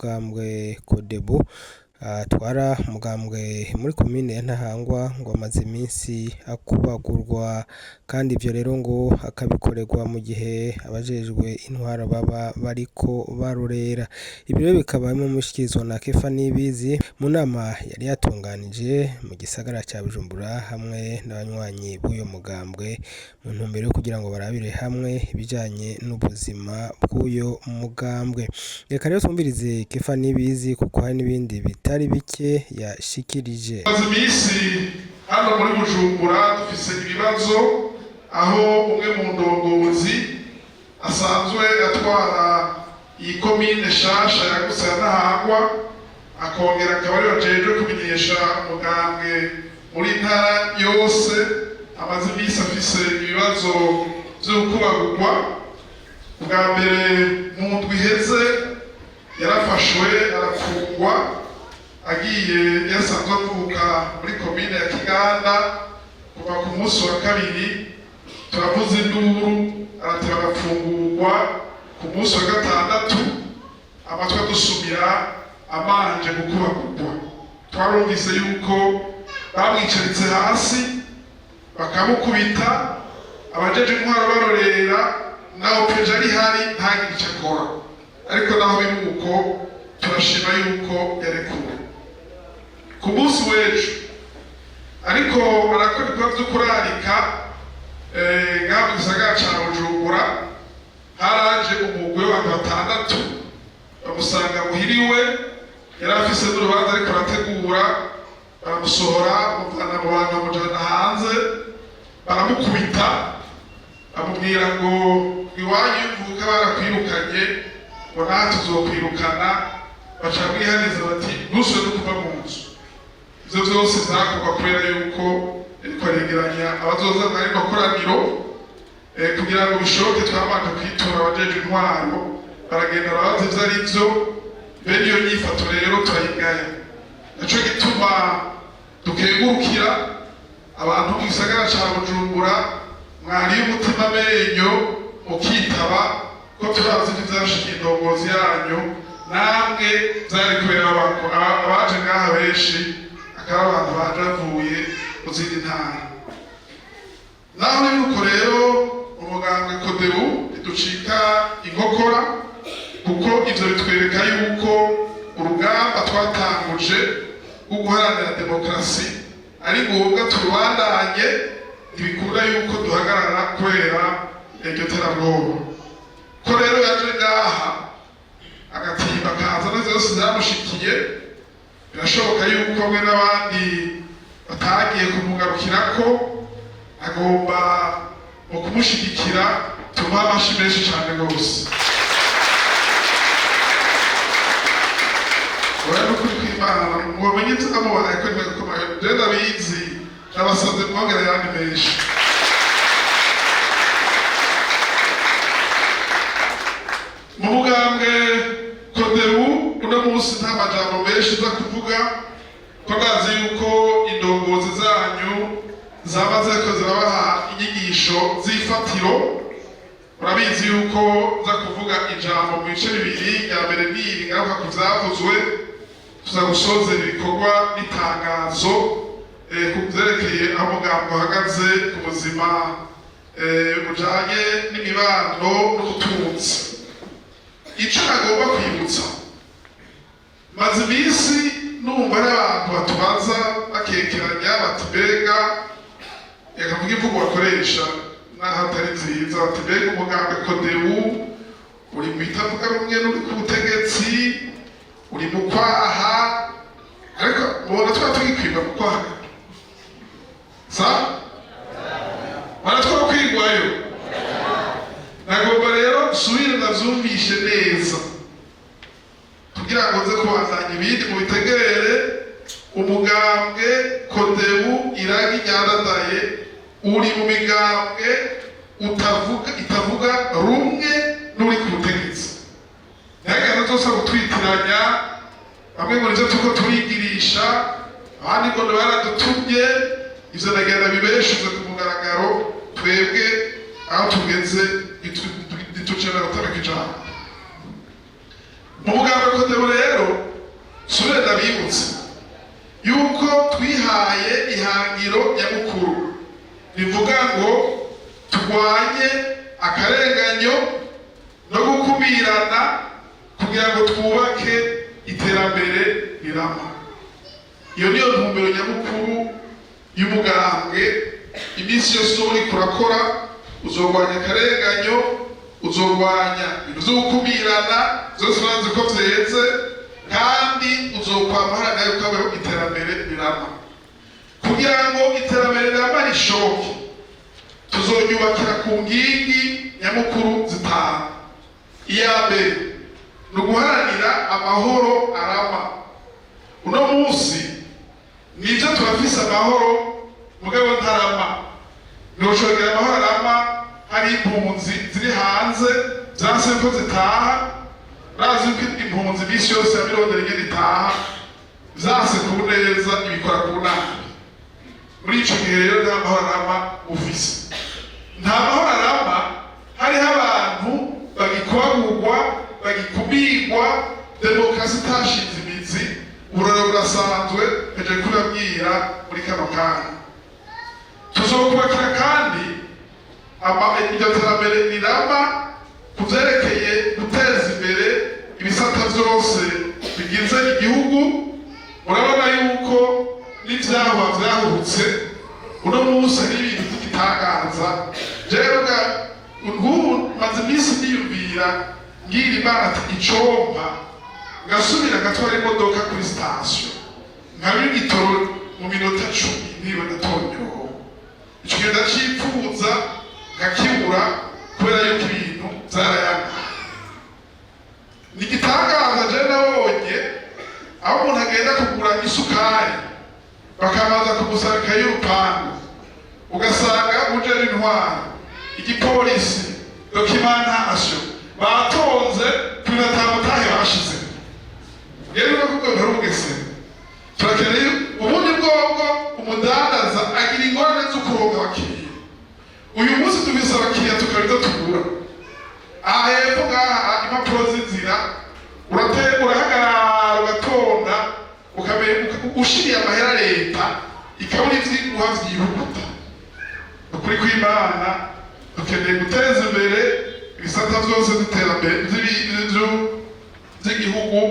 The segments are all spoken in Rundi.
mugambwe Kodebu atwara umugambwe muri komine ya Ntahangwa ngo amaze iminsi akubagurwa, kandi ivyo rero ngo akabikorerwa mu gihe abajejwe intwaro baba bariko barorera. Ibi rero bikaba bimwe mu bishikirizwa na Kefa Nibizi mu nama yari yatunganije mu gisagara ca Bujumbura hamwe n'abanywanyi b'uyo mugambwe mu ntumbero yo kugira ngo barabire hamwe ibijanye n'ubuzima bw'uyo mugambwe. Reka rero twumvirize Kefa Nibizi kuko hari n'ibindi bitari bike yashikirije. Tumaze iminsi hano muri Bujumbura dufise ibibazo aho umwe mu ndongozi asanzwe atwara iyi komine shasha yagutse ya Ntahangwa, akongera akaba ariwe ajejwe kumenyesha umugambwe muri ntara yose, amaze iminsi afise ibibazo vy'ukubagurwa. Bwa mbere mu ndwi iheze yarafashwe arafungwa, agiye yasanzwe avuka muri komine ya Kiganda. Kuva ku munsi wa kabiri turavuza induru, arateba agafungurwa ku munsi wa gatandatu, amatwi adusumira amanje gukubagurwa. Twarumvise yuko bamwicaritse hasi bakamukubita, abajeje intwaro barorera, naho peje ari hari ntagire ico akora. Ariko naho biri uko, turashima yuko yarekuwe ku munsi w'ejo, ariko arakora ibikorwa vyo kurarika ngaha mu gisagara ca Bujumbura. Haraje umugwi w'abantu batandatu bamusanga muhiriwe, yari afise n'urubanza ariko arategura, baramusohora, bamuvana mu bantu bamujana hanze, baramukubita, bamubwira ngo iwanyu mvuka barakwirukanye, ngo natwe tuzokwirukana. Baca bwihaniza bati ntusubire no kuva mu nzu. Ivyo vyose vyakorwa kubera yuko ariko aregeranya abazoza muri rino koraniro. Kugira ngo bishoboke, twabanje kwitura abajeje intwaro, baragenda barabaza ivyo ari vyo. Bene iyo nyifato rero turayigaya. Naco gituma dukengurukira abantu mu gisagara ca Bujumbura mwariye umutima amenyo mukitaba, ko turazi ivyo vyashikiye indongozi yanyu, namwe vyari kubera abaje ngaha benshi akaba abantu baje bavuye mu zindi ntara. Naho yuko rero umugambwe Kodebu ntiducika inkokora, kuko ivyo bitwereka yuko urugamba twatanguje rwo guharanira demokarasi ari ngombwa turubandanye. Ntibikunda yuko duhagarara kubera iryo terabwoba. Ko rero yaje ngaha agatimba akaza na vyose vyamushikiye, birashoboka yuko bamwe n'abandi batagiye kumugarukirako, agomba mu kumushigikira tumuha amashi menshi cane rwose. Oya, nukuri kw'Imana mwomenye ivyamubaye ko nimekomeye, je ndabizi, nabasavye mwongera ayandi menshi. Mu mugambwe Kodebu uno munsi nta majambo menshi nza kuvuga, ko ndazi yuko indongozi zanyu zaba ziriko zirabaha inyigisho z'ifatiro. Murabizi yuko nza kuvuga ijambo mu bice bibiri. Rya mbere ni iri ngaruka ku vyavuzwe, tuza gusozera ibikorwa n'itangazo ku vyerekeye aho umugambi uhagaze ku buzima bujanye n'imibano n'ubutunzi. Ico nagomba kwibutsa, maze iminsi numva ari abantu batubaza bakekeranya bati mbega, reka mvuge imvugo bakoresha naho atari nziza, bati mbega umugambwe Kodebu uri mu itavuga rumwe n'uri ku butegetsi, uri mu kwaha? Ariko mubona twaba tugikwirwa mu kwaha sa bara twakwirwayo. Nagomba rero nsubire ndavyumvishe neza kugira ngo nze kubandanya ibindi mubitegere. Umugambwe Kodebu Iragi Ryandadaye uri mu migambwe utavuga itavuga rumwe n'uri ku butegetsi. Ntihagire zose gutwitiranya, bamwe ngo nivyo turiko turigirisha, abandi ngo baradutumye. Ivyo ndagenda bibeshuze ku mugaragaro. Twebwe aho tugeze ntitucemera gutamika ijambo. Mu mugambwe CODEBU rero, subire ndabibutse yuko twihaye ihangiro nyamukuru rivuga ngo turwanye akarenganyo no gukumirana kugira ngo twubake iterambere rirama. Iyo niyo ntumbero nyamukuru y'umugambwe. Iminsi yose uba uriko urakora, uzorwanya akarenganyo, uzorwanya ibintu vyo gukumirana vyose, urazi ko vyeze, kandi uzokwama uharanira yuko habaho iterambere rirama. Kugira ngo iterambere rirama rishoboke, tuzoryubakira ku nkingi nyamukuru zitanu. Iya mbere ni uguharanira amahoro arama. Uno munsi nivyo, turafise amahoro, mugabo ntarama. Ntiwoshobora amahoro arama hari impunzi ziri hanze vyanse ko zitaha. Urazi yuko impunzi iminsi yose yabirondera ingene itaha, vyanse ku neza ibikora ku nabi. Muri ico gihe rero nta mahoro arama ufise. Nta mahoro arama hariho abantu bagikubagurwa, bagikumirwa, demokarasi itashinze imizi. Uburorero burasanzwe, mpejeje kubibabwira muri kano kanya. Tuzokubakira kandi iryo terambere rirama ku vyerekeye guteza imbere ibisata vyose bigize igihugu. Murabona yuko n'ivyahwa vyahurutse, uno munsi hari ibintu vy'igitangaza. Jewe nk'ubu maze iminsi niyumvira, ngira Imana ati icompa ngasubira ngatwara imodoka kuri sitasiyo, nkaba igitoro mu minota 10, niba ndatonyoho. Ico gihe ndacipfuza nkakibura, kubera yuko ibintu vyarayangaye. Ni igitangaza je nabonye aho umuntu agenda kugura isukari, bakabanza kumusaba y'urupangu, ugasanga uje n'intwaro, igipolisi, documentation, batonze kunataha bashize. Rero no kuko ntarugese, turakeneye ubundi bwobwo. Umudandaza agira ingorane zo kuronka abakiriya. Uyu munsi dufise abakiriya, tukaba ibyo tugura. Aha hepfo ngaha, impapuro z'inzira, urahagarara ugatonda, ushiriye amahera leta ikabura ivyo iguha vyihuta. Ukuri kw'Imana, dukeneye guteza imbere ibisata vyose vy'iterambere vy'igihugu.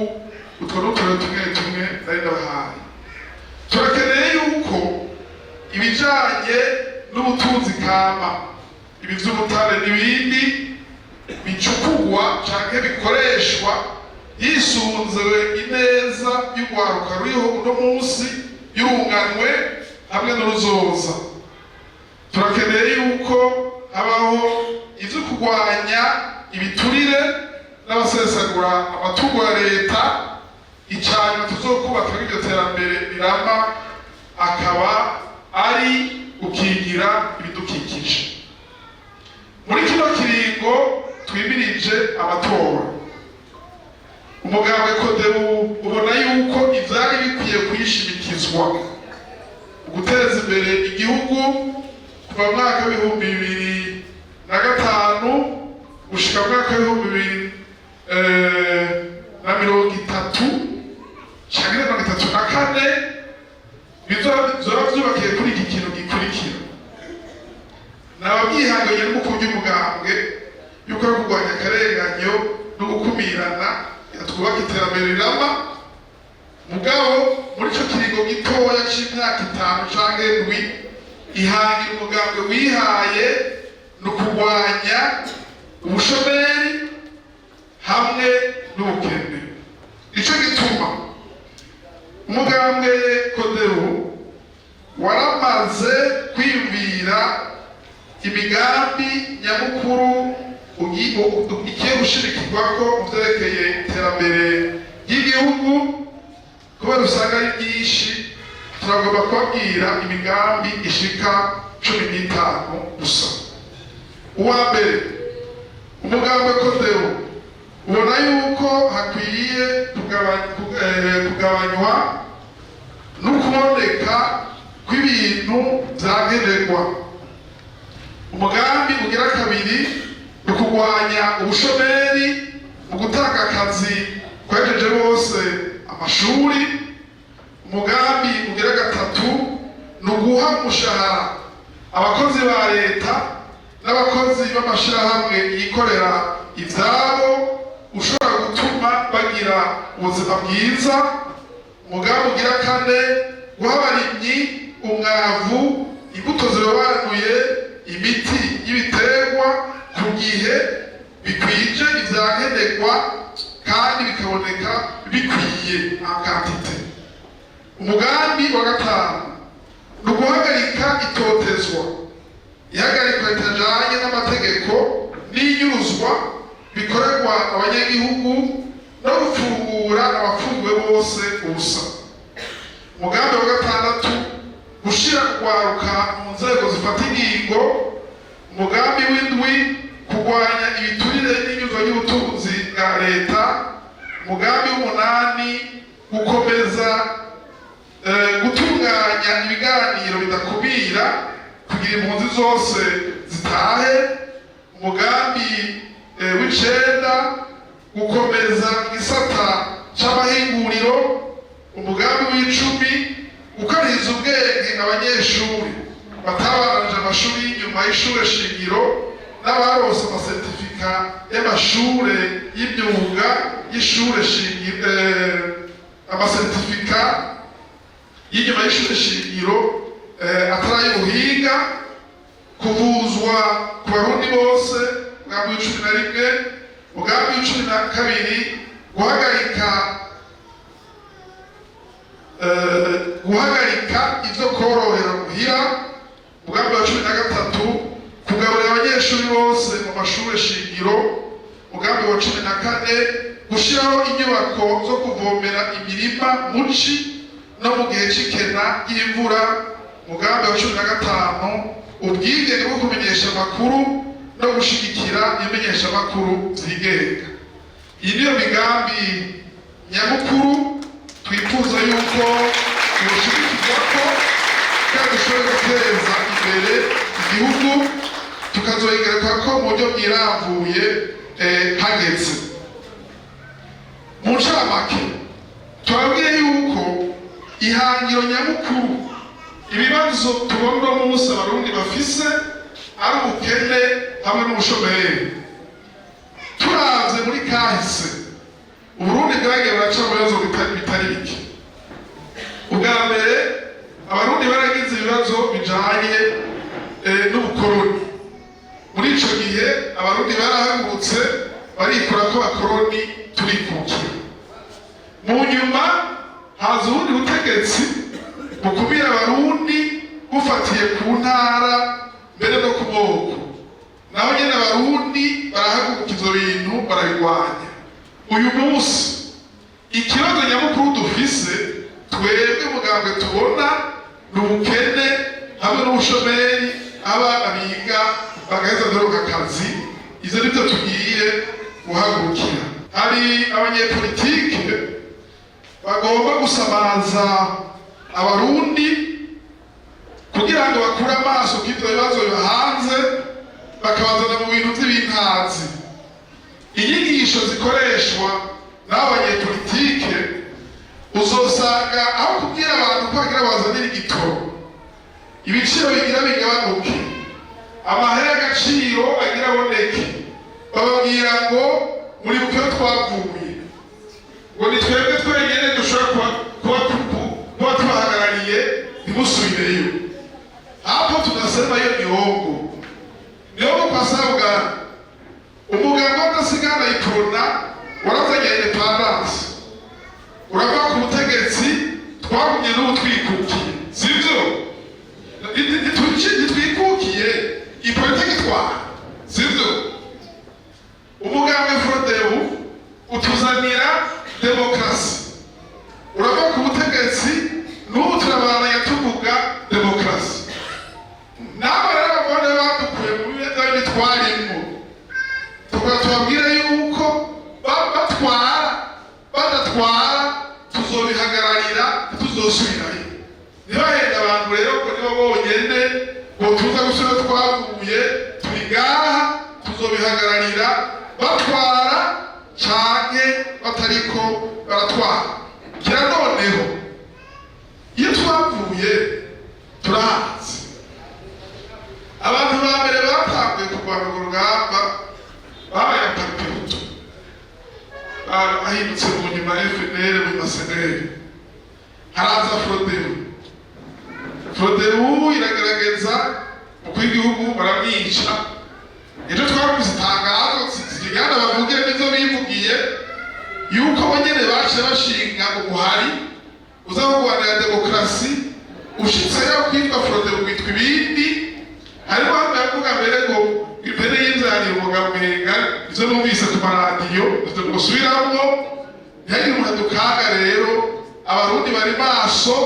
Utwo n'uturere tumwe tumwe nari ndabahaye. Turakeneye yuko ibijanye n'ubutunzi kama, ibi vy'ubutare n'ibindi, bicukugwa canke bikoreshwa yisunzwe ineza y'urwaruka ruriho uno munsi, y'urunganwe hamwe n'uruzoza. Turakeneye yuko habaho ivyo kurwanya ibiturire n'abasesagura amatungo ya leta. Icanyuma tuzokubaka iryo terambere rirama akaba ari gukingira ibidukikije. Muri kino kiringo twimirije amatora, umugambwe CODEBU ubona yuko ivyari bikwiye kwishimikizwa mu guteza imbere igihugu kuva mu mwaka w'2005 gushika mu mwaka w'2030 canke 34 bizoba vyubakiye kuri iki kintu gikurikira. Nababyihanganye n'umukuru by'umugambwe yuko ari kurwanya akarenganyo no gukumirana, twubaka iterambere rirama. Mugabo muri ico kiringo gitoya c'imyaka 5 canke 7, ihangira umugambwe wihaye ni ukurwanya ubushomeri hamwe n'ubukene. Ico gituma umugambwe CODEBU waramaze kwiyumvira imigambi nyamukuru igiye gushirikirwako mu vyerekeye iterambere ry'igihugu. Kubera usanga ari byinshi, turagomba kubabwira imigambi ishika 15 gusa. Uwa mbere, umugambwe CODEBU ubona yuko hakwiye kugabanywa no kuboneka kw'ibintu vyankenerwa. Umugambi ugira kabiri ni ukurwanya ubushomeri mu gutanga akazi ku Kwahejeje bose amashuri. Umugambi ugira gatatu ni uguha umushahara abakozi ba leta n'abakozi b'amashirahamwe yikorera ivyabo, ushobora gutuma bagira ubuzima bwiza. Umugambi ugira kane, guha abarimyi umwavu, imbuto zirobanuye, imiti y'ibiterwa ku gihe, bikwije ivyankenerwa kandi bikaboneka bikwiye en quantité. Umugambi wa gatanu ni uguhagarika itotezwa, ihagarikwa ritajanye n'amategeko n'inyuruzwa bikorerwa abanyagihugu, no gufungura abafungiwe bose ubusa. Umugambi wa gatandatu, gushira urwaruka mu nzego zifata ingingo. Umugambi w'indwi, kurwanya ibiturire n'inyuzwa ry'ubutunzi bwa leta. Umugambi w'umunani, gukomeza gutunganya ibiganiro bidakumira kugira impunzi zose zitahe. Umugambi w'icenda, gukomeza igisata c'amahinguriro. Umugambi w'icumi, gukariza ubwenge abanyeshuri batabandanije amashuri y'inyuma y'ishure shingiro n'abaronse amasertifika y'amashure y'imyuga y'ishure shingiro, amasertifika y'inyuma y'ishure shingiro atari ay'ubuhinga. Kuvuzwa ku Barundi bose, umugambi wa 11. Umugambi wa 12, guhagarika ivyo korohera muhira. Umugambi wa 13, kugaburira abanyeshuri bose mu mashure shingiro. Umugambi wa 14, gushiraho inyubako zo kuvomera imirima muci no mu gihe c'ikena ry'imvura. Umugambi wa 15, ubwigenge bwo kumenyesha amakuru no gushigikira imenyeshamakuru vyigenga. Iyi niyo migambi nyamukuru twifuza yuko yoshigikirwako kugira dushobore guteza imbere igihugu, tukazoyigaruka ko mu buryo bwirambuye hageze. Mu ncamake, turabwiye yuko ihangiro nyamukuru, ibibazo tubona uno munsi Abarundi bafise, ari ubukene hamwe n'ubushomeri. Turavye muri kahise, Uburundi bwagiye buraca mu bibazo bitari bike. Ubwa mbere, Abarundi baragize ibibazo bijanye n'ubukoroni. Muri ico gihe Abarundi barahagurutse, barikura ko abakoroni, turikukira. Mu nyuma haza ubundi butegetsi bukumira Abarundi bufatiye ku ntara, mbere no ku moko. Naho nyene Abarundi barahaguruka, ivyo bintu barabirwanya. Uyu munsi ikibazo nyamukuru dufise twebwe mugambwe tubona ni ubukene hamwe n'ubushomeri. Abana biga bagaheza ntibaronke akazi. Ivyo nivyo tugiye guhagurukira. Hari abanyepolitike bagomba gusamaza Abarundi kugira ngo bakure amaso kw'ivyo bibazo biba hanze, bakabazana mu bintu vy'ibintazi. Inyigisho zikoreshwa n'abo banyepolitike, uzosanga aho kubwira abantu ko bagira bazanira igitoro, ibiciro bigira bigabanuke, amahera y'agaciro agira aboneke, bababwira ngo muribuke iyo twavuye, ngo ni twebwe twenyine dushobora kuba tubahagarariye, ntimusubireyo. Hapo tunasema hiyo ni uongo. Ni uongo kwa sababu gani? Umugambwe w'Abadasigana Iprona warazanye indépendance, urava ku butegetsi, twagumye n'ubu twikukiye, sivyo? Ntitwikukiye, ipolitiki twara, sivyo? Umugambwe Frodebu utuzanira demokarasi, urava ku butegetsi, n'ubu turabandanya tuvuga demokarasi. Nabo rero babone badukuye mu bibazo twarimwo, tukaba tubabwire yuko batwara badatwara tuzobihagararira, ntituzosubirayo. Ntibahende abantu rero ngo nibo bonyene ngo tuza gusubira twavuye. Turi ngaha, tuzobihagararira, batwara. Canke batariko baratwara. Kira noneho iyo twavuye turahazi, abantu ba mbere batanguye kurwana urwo rugamba babaye Palipehutu, bahindutse mu nyuma FNL, mu ma CNL. Haraza Frodebu. Frodebu iragerageza, umukuru w'igihugu baramwica. Ejo twavuze itangazo zigana bavuge n'ivyo bivugiye, yuko bo nyene baciye bashinga ubuhari uza kurwanira demokarasi. Ushitseyo kwitwa Frodebu witwa ibindi. Harimo ndavuga mbere ngo impene y'ivyariye umugabo, ivyo numvise ku maradiyo ivyo gusubiramwo. Ntihagire umuntu adukaga. Rero Abarundi bari maso,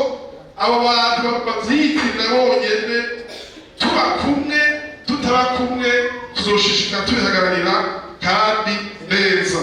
abo bantu bavyitirira bonyene. Tuba kumwe, tutaba kumwe, tuzoshishikara tubihagararira kandi neza.